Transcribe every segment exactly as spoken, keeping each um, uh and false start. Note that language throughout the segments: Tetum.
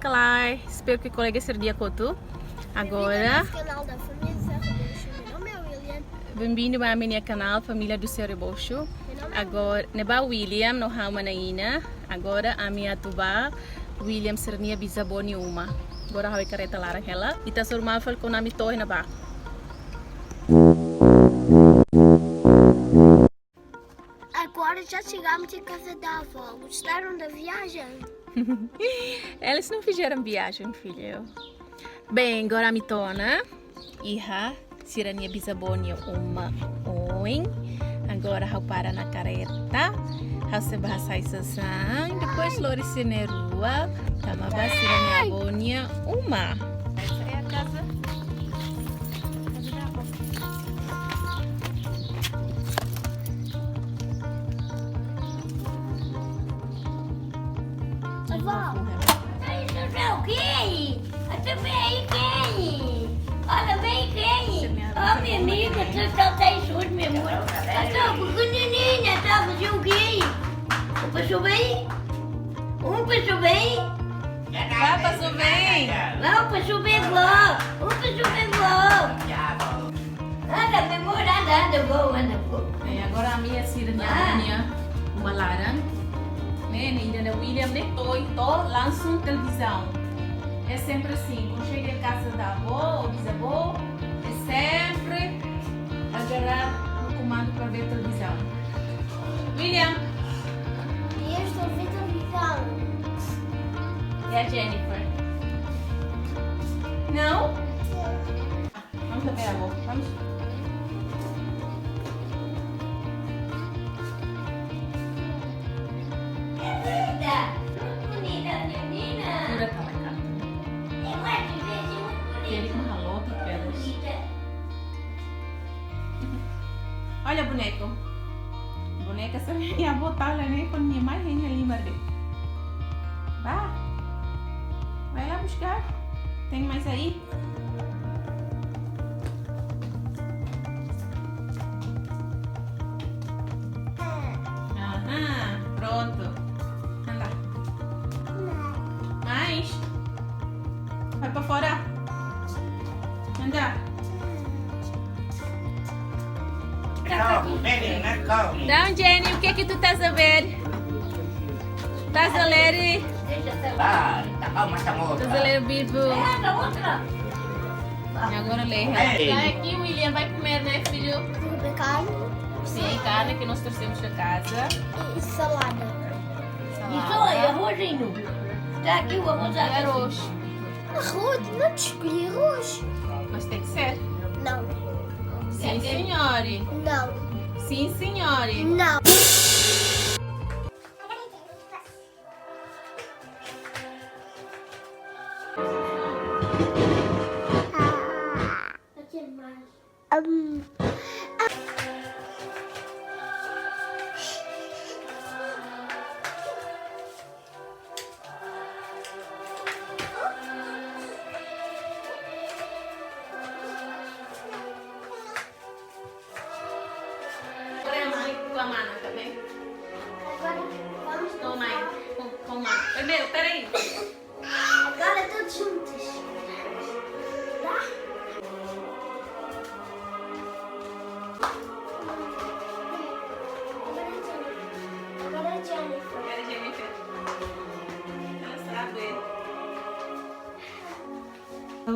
Olá, espero que kolega sira di'ak hotu. Agora, Bem-vindos ao canal da família do Serra Roxo. Meu nome é William. Bem-vindo ba ami-nia kanál Família do Serra Roxo. Meu nome é Agora, ne'ebá William no ha'u mana Ina. Agora, ami atu ba William sira-nia bizavó nia uma. Agora, ha'u iha karreta laran hela. Ita hasoru malu fali kuandu ami to'o iha ne'ebá. Agora já chegamos em casa da avó. Gostaram da viagem? Eles não fizeram viagem, filho. Bem, agora ami to'o ona iha sira-nia bizavó nia uma oin. Agora ha'u para ona karreta. Ha'u sei ba hasai sasán. Depois lori sira na'in-rua. Tama ba sira-nia avó nia uma. Essa é a casa. Avó, isso é o quê? Até vem aí quem? Olha, vem quem? Ó, minha amiga, tu só tá em chute, meu amor. Eu tô pequenininha, tá fazer o quê? O pessoal vem? Um pessoal vem? Vá, pasu bem. Vá, o pessoal vem, vó. O pessoal vem, vó. Anda, meu amor, anda, anda, vó, anda, vó. É, agora ami iha sira-nia Ah. uma laran. Ne'e, ne'e, ida-ne'e William ne'e to'o, to'o langsung televisão. É sempre assim, quando chega em casa da avó ou bisavó, é sempre agarrar no comando pra ver televisão. William! E eu estou a ver televisão. E a Jennifer? Não? Vamos também, amor. Vamos. É linda! Muito bonita, menina! Pura calaca. Eu acho que vai ser muito bonita. Ele com raloto, pedras. Bonita. Olha, boneco. Boneka sira-nia avó tau la ne'e, kuandu nia mai hein nia liman de'it. Vá. Vai lá buscar. Tem mais aí? Aham, pronto. Anda. Mais. Vai pra fora. Anda. Então, Jenny, o que é que tu estás a ver? Estás a ler? Estás a ler o livro? Agora lê. Ei. Tá aqui, William, vai comer, né, filho? Tudo bem, carne? Sim, carne que nós trouxemos de casa. E, e salada. Salada. Isso é arrozinho. Tá aqui o arroz. E arroz. Arroz, não te escolhi arroz. Mas tem que ser. Não. Sim, senhora. Não. Sim, senhora. Não. Aqui mais. Hum. Agora é a mãe com a mana, tá bem? Agora vamos com a mãe, com, com a mana. Primeiro, peraí. Agora todos juntos. Vá. Agora é Jennifer. Agora é Jennifer. Ela sabe.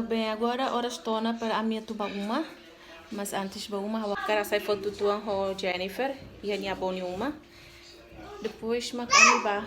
Bem, agora oras to'o ona para ami atu ba uma. Mas antes ba uma, ha'u hakarak hasai foto uitoan ho Jennifer iha nia avó nia uma. Depois mak ami ba.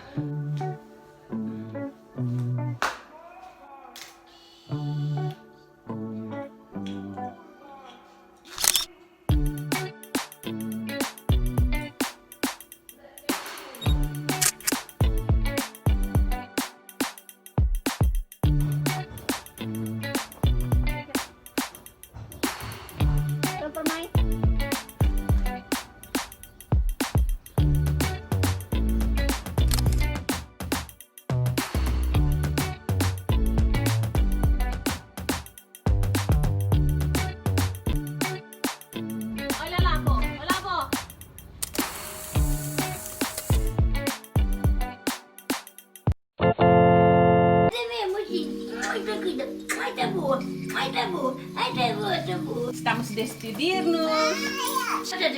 Despedirnos. Mas, mas,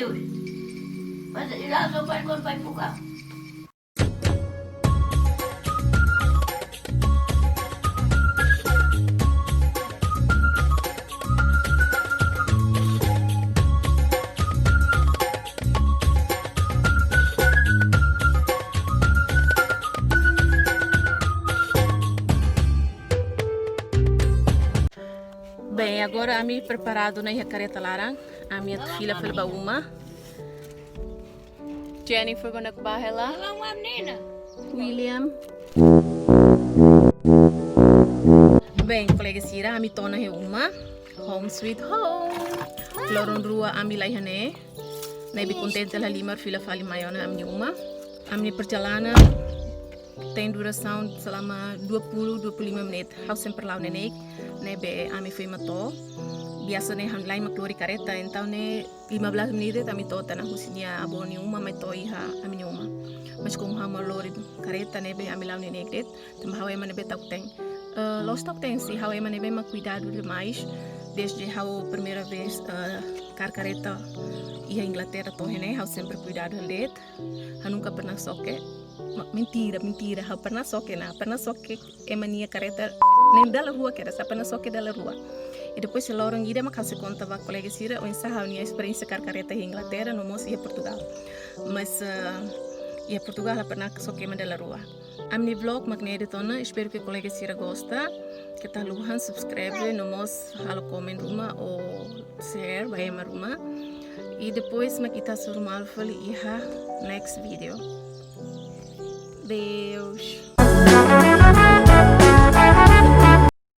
mas, mas, mas, mas, Bem, agora ami preparadu ona iha kareta laran. Ami atu fila fali ba uma. Jennifer, mana ke ba hela? William. Bem, kolega sira, ami to'o ona iha uma. Home sweet home. Loron rua ami laiha ne'e. Ne'ebé kontente la halimar, fila fali mai ona ami uma. Ami perjalanan tem durasaun selama dua puluh, dua puluh lima menit. Ha'u sempre la'o neineik, ne'ebé ami foin mak to'o. Biasa ne'e ha'u la'o mak lori kareta, entaun ne'e lima belas menit de'it ami to'o tiha ona husi nia avó nia uma mai to'o iha ami-nia uma. Mas komu ha'u mak lori kareta, ne'ebé ami la'o neineik de'it, tanba ha'u ema ne'ebé ta'uk-teen. Eh, la'ós ta'uk-teen, se ha'u ema ne'ebé mak kuidadu demais. Desde ha'u primeira vez, eh, kaer kareta iha Inglaterra to'o iha ne'e, ha'u sempre kuidadu de'it. Ha'u nunka pernah soke. Ma-, mentira, mentira. Ha'u pernah soke ona, pernah soke ema nia kareta ne'e dala rua kedas, ha'u pernah soke dala rua. I depois loron ida mak ha'u sei konta ba kolega sira oinsá ha'u-nia esperiénsia kaer kareta iha Inglaterra, no mós iha Portugal. Mas, eh, iha Portugal ha'u pernah soke ema dala rua. Ami-nia vlog mak ne'e de'it ona, espera ke kolega sira gosta. Keta haluha subscribe, no mós halo komen ruma ou share ba ema ruma. I depois mak ita hasoru malu fali iha next video. Adeus.